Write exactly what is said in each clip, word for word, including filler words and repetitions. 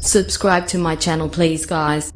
Subscribe to my channel, please, guys.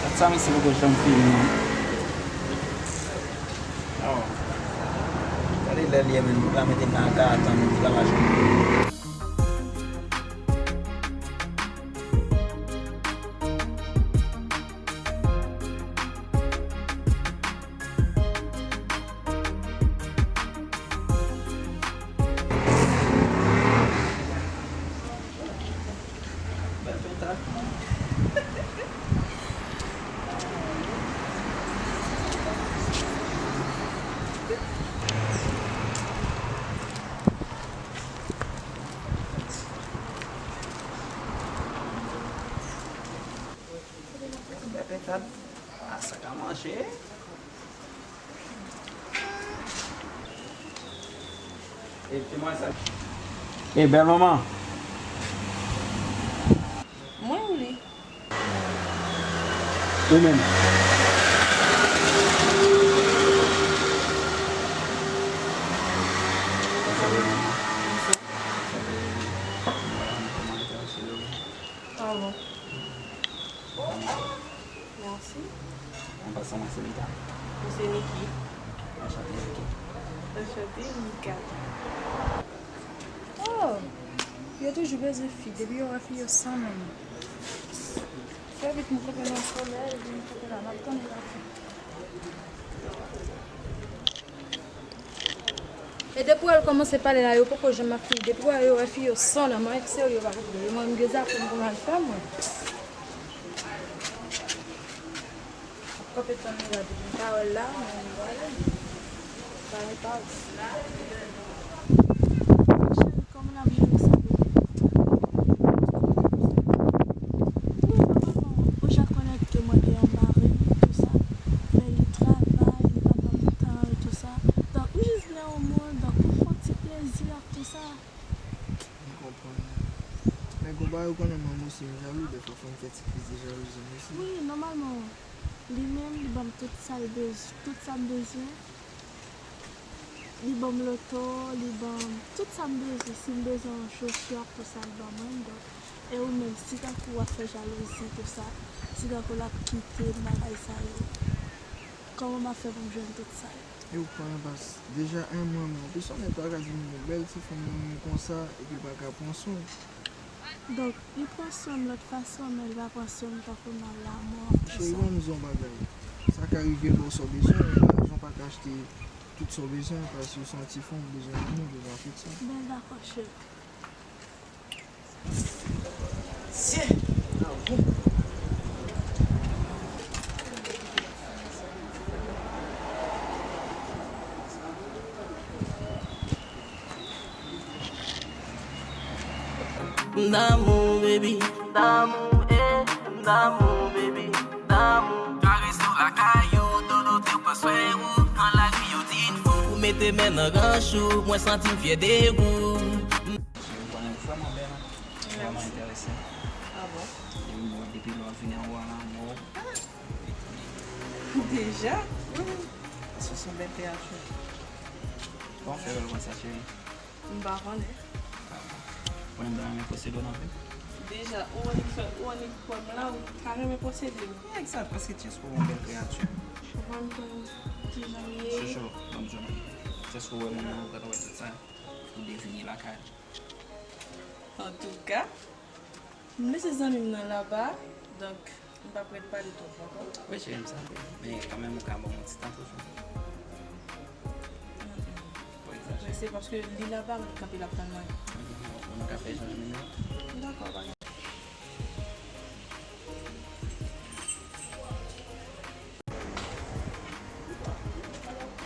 Gad sa mesye poko janm fini non. Oh. Gade lè l ye menm, nèg la mete kaka atan menm, nèg la pa janm fini. Bèl pentad. Ah, sa ka manje. E bèl manman. Mwen wi. Ou menm. Ah bon. Mèsi. An pasan, mwen se Mika. Mwen se Niki. Anchante, Niki. Anchante, Mika. Oh! Yo toujou bezwen fi. Depi yo wè fi, yo san nanm. Trè vit, m kanpe nan somèy, epi m kanpe la, m ap tann la fi. E depi w al kòmanse pale la, yo poko janm ap fini. Depi w al, yo wè fi yo san nanm, anyen k serye yo pa konprann. Mwen menm gen zafè m konn al fè mwen. Ap kanpe tann li la, depi m pa wè l la, mwen menm m prale. Pale pa w. Cheri, kòman n ap jere sa, bebe? Wi, mwen pa bon. Ou ja konèt ke mwen gen yon mari, tou sa. Men li travay, li pa ban m tan, tou sa. Donk, m jis vle yon moun, donk, pou fè yon ti plezi ak tou sa. M konprann. Men gon bagay ou konnen manman osi m jalou, dèfwa fò m fè ti kriz de jalouzi m osi. Wi, nòmalman, li menm, li ban m tout sa l bez-, tout sa m bezwen. Li ban m loto, li ban m tout sa m bezwen. Si m bezwen yon chosi ak tou sa, li ban mwen l, donk, e ou menm, si tankou w ap fè jalouzi, tou sa, si tankou l ap kite m, bagay sa yo, kòman m ap fè pou m jwenn tout sa yo? E ou pa anpas deja en mwa, men anplis, yon nèg pa ka di m gon bèl ti fanm nan men konsa, epi l pa ka pran swen w. Donk, li pran swen m lòt fason, men li pa pran swen m tankou nan lamò, tou sa. Cheri, ban m di w yon bagay. Sa ka rive ba w sa w bezwen, men lajan pa ka achte tout sa w bezwen, paske w se yon ti fanm, ou bezwen lanmou, ou bezwen afeksyon. Ben, dakò, cheri. M damou, baby. M damou, eh. M damou, baby. M damou. Karese w lakay ou, dodo te pran swen ou. Nan lari yo di n fou. Ou mete men nan ranch ou, mwen santi m fyè de ou. Ou konnen l vrèman bèl, hein? Vrèman enterese. Ah bon? Depi lè w, depi lè w vini anwo a la, mò. Deja? Wi, wi. Paske se yon bèl kreati. Bon, fè bèl konsa, cheri. M pa konnen. Konnen m ta renmen posede w nan vi m. Deja, ou annik fè, ou annik kwè m la, ou ta renmen posede m. Egzat, paske Tiesko yon bèl kreyati. Ou konn konn kijan m ye. Chouchou, ban m di w. Tiesko wè moun nan, ou pral wè tout sa. Ou devine lakay. Antouka, m lese zanmi m nan laba, donk, m p ap ret pale twòp ankò. Wi, cheri, m santi. Men kanmenm, ou ka ban m yon ti tan toujou. Prese paske li laba, li kanpe, l ap tann mwen. Nou ka fè echanj nimewo. Dakò, pa gen.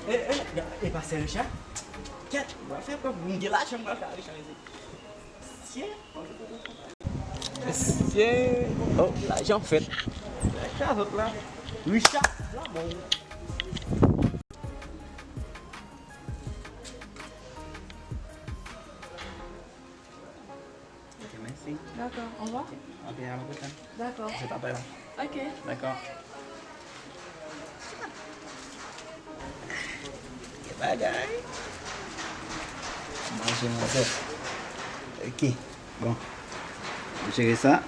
E, e, e pastè Richard? Kèt, m pral fè pran pou m gen lajan, m pral fè Richard. Sye. Mesye, oh, lajan fèt. Sa sot la. Richard, la bon. Ok, mèsi. Dakò, au revoir. Ok, a la pwochèn. Dakò. Je t'appelle. Ok. Dakò. Ke bagay. Manje manzè. Ok. Bon. M jere sa.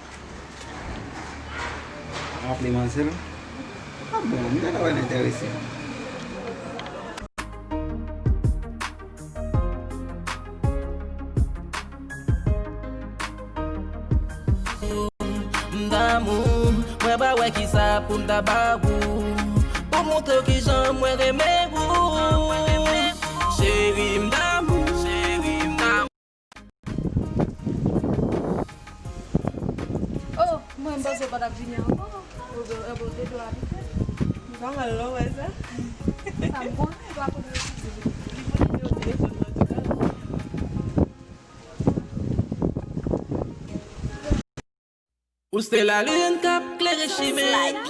Raple manzè l. Ah bon, m gentan wè l enterese. M damou, mwen pa wè kisa pou m ta ba ou. Pou montre w kijan mwen renmen ou. Cheri, m damou. Oh, mwen m panse w pa t ap vini ankò. Ou te, ou te dwe abite. M pa mal non, wè sa. Sa m konnen, pa konnen. Li konnen yo telefòn nan, antouka. Ou se lalin k ap klere chimen m.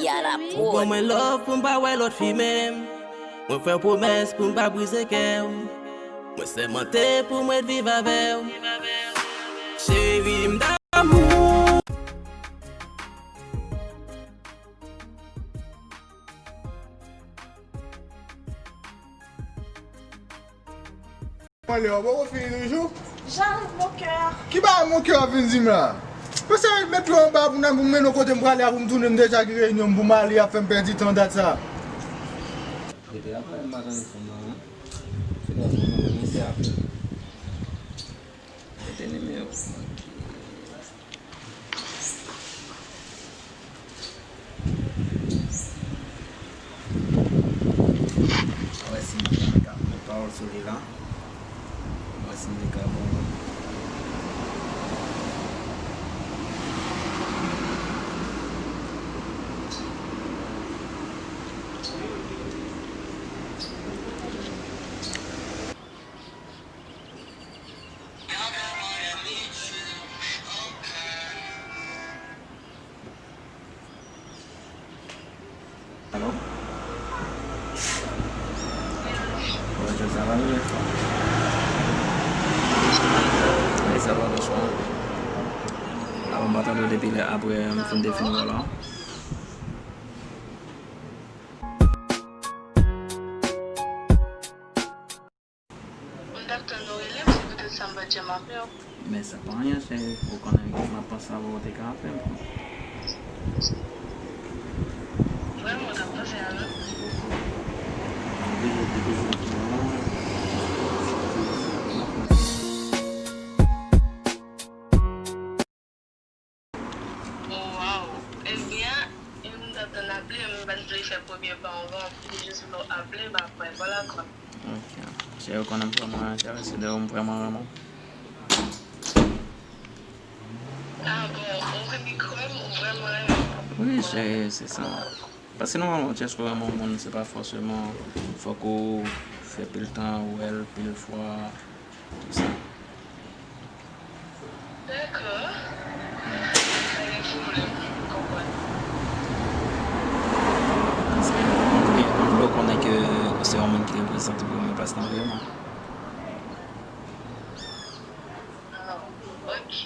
Ou ban mwen love pou m pa wè lòt fi menm. Mwen fè w pwomès pou m pa brize kè w. Mwen sèmante pou mwen viv avè w. Cheri, m damou. Mwen lè w poko fini toujou? J'arrive, mon cœur. Ki bagay mon cœur vin di m la? Mesye, met dlo anba pou n al, pou m mennen w kote m prale a, pou m tounen, m deja gen reyinyon m pou m ale, y ap fè m pèdi tan dat sa. Rete la, m pa tande fanm nan, non. Fè la, fè la, mesye ap. Rete nimewo. Mwen wè si m te ka met pawòl sou li la. Mwen wè si m te ka bon. Alo? Bonjou, sa va, bebe? Wi, sa va, bonswa. Avan m pa tande w depi lè apre m fin defini wòl la. M t ap tann ou rele m, se poutèt sa m pa t janm aple w. Men sa pa anyen, cheri. Ou konnen m ap panse avè w, ou te ka aple m. Vrèman, w t ap panse avè m? Oh, waw. Ebyen, m t ap tann aple, m pa t vle fè premye pa anvan, m te jis vle w aple m apre, vwala kwa. Ok. Cheri, ou konnen m vrèman enterese de ou, m vrèman renmen w. Ah bon, ou vin kwè m, ou vrèman renmen m? Wi, cheri, se sa. Paske nòmalman, ou tchèske vrèman yon moun, se pa fòseman fòk ou fè pil tan, ou wè l pil fwa, tout sa. Dakò. Pa gen pwoblèm, m konprann. Paske m vle, m vle w konnen ke ou se yon moun ki reprezante premye plas nan vi m. Ah, ok.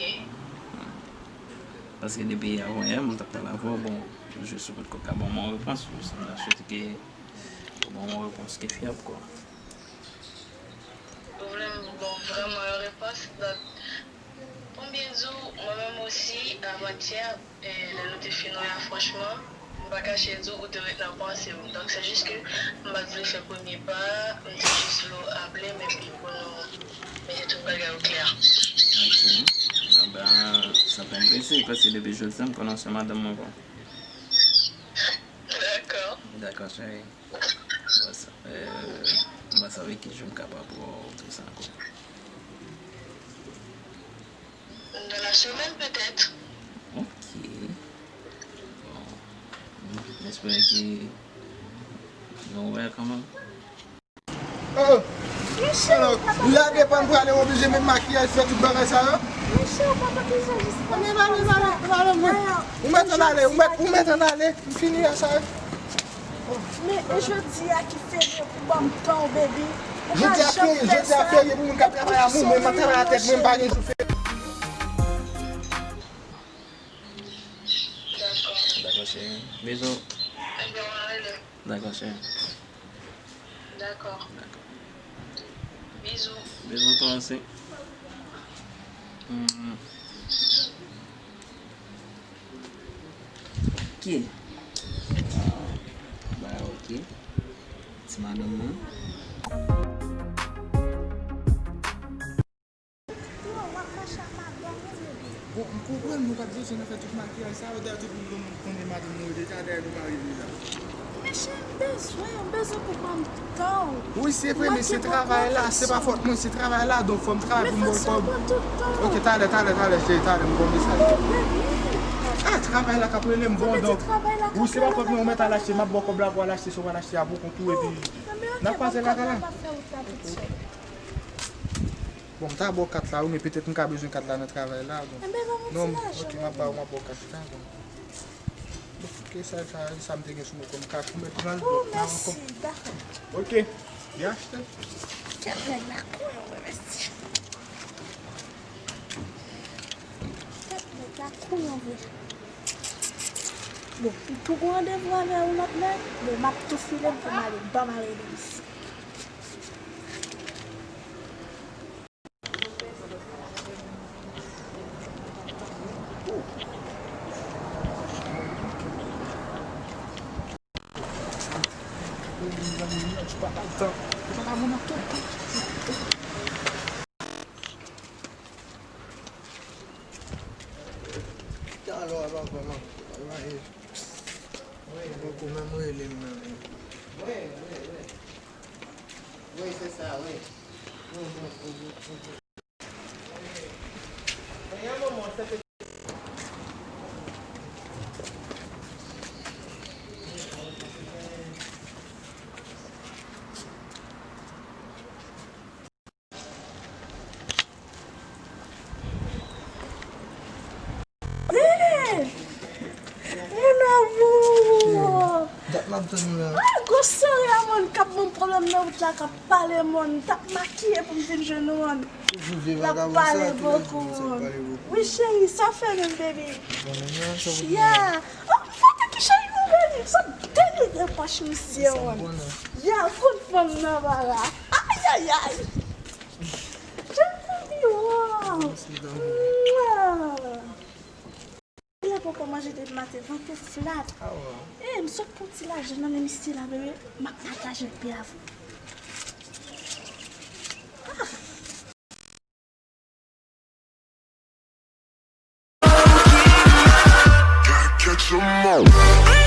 Paske depi avanyè, m t ap pale avè w, bon, jis ou potko ka ban m yon repons, jis m ta swete ke ou ban m yon repons ki fyab, kwa. Donk, pou m byen di w, mwen menm osi, avantyè, e, lè nou te fin wè a, franchman, m pa kache di w, ou te ret nan panse m. Donk, se jis ke m pa t vle fè premye pa a, m te jis vle w aple m epi pou nou mete tout bagay o klè. Ok. Anben, sa pa enterese, paske depi jodi a, m konnen w se madanm mwen, bon. Dakò. Dakò, cheri. Mwen sa, euh, mwen sa ki jou m kapab wè w tou sa ankò. Dans la semaine, peut-être. Ok. Bon. M espere ke nou wè kanmenm. Oh, oh. Alò, lage pa m prale, w oblije met makiyaj, fè tout bagay sa yo. Mesye, ou pa pote sa jis pa. Men, men, men, men, men, men, men. Ou mèt ann ale, ou mèt, ou mèt ann ale. M fini a sa yo. Men, e jodi a ki ferye pou ban m tan, baby. Ou pa janm fè sa. Jodi a ferye pou moun k ap travay a moun, men m ap travay a tèt mwen, m pa gen jou ferye. Dakò, cheri. Bizou. Dakò, cheri. Dakò. Dakò. Bizou. Bizou, twa osi. Hmm. Ok. Ba, ok. Ti madanm mwen. Yo, w ap mache ak madanm ou, bebe. Bon, m konprann nou pa t bezwen nan fè tout makiyaj sa yo, dayè tout moun konn, konnen madanm nou rete, talè nou pa rive la. Mesye, m bezwen, m bezwen pou ban m tan w. Wi, se vre, men se travay la, se pa fòt mwen, se travay la, donk fò m travay pou m ba w kòb. Ok, talè, talè, talè, cheri, talè, m ba w mesaj. Ah, travay la k ap rele m, bon, donk. Wi, se pa fòt mwen, ou mèt al achte, m ap ba w kòb la pou w al achte sa w pral achte a pou kont ou, epi n a kwaze lakay la. Bon, m ta ba w kat la, wi, men petèt m ka bezwen kat la nan travay la, donk. Non, ok, m ap ba w, m ap ba w kat la, donk. Bon, ok, sa, sa, sa m te gen sou mwen kòm kat, ou mèt pran l, donk, n a ankò. Ok, byen achte. Kèt nèg la kouyon vre, mesye. Kèt nèg la kouyon vre. Bon, m tou gon randevou avè yon lòt nèg. Bon, m ap tou file m pou m ale, ban m ale de isi. Talè a pa vrèman, poko menm rele m nan. Wi, se sa, wi. Hey! Mon amour! Dat m ap tann ou la. Ah, gwo sere a, man, k ap ban m pwoblèm nan wout la, k ap pale, man. M t ap makiye pou m vin jwenn ou, man. Toujou vye vagabon sa, tou lè jou se pale bokou. Wi, cheri, sa w fè menm, baby? Bon, men nan, sa w fè? Ya. Oh, m fè ki cheri, mon baby. Sa w delivre pòch misye, man. Ya, kout fanm nan, bala. Ay, ay, ay. Jan kouri, wow. Mwa. Lè poko manje depi maten, vant ou flat. E, m sot pran ti lajan nan men misye la, bebe. M ap pataje l pi avè w. Ah. Gotta catch 'em all.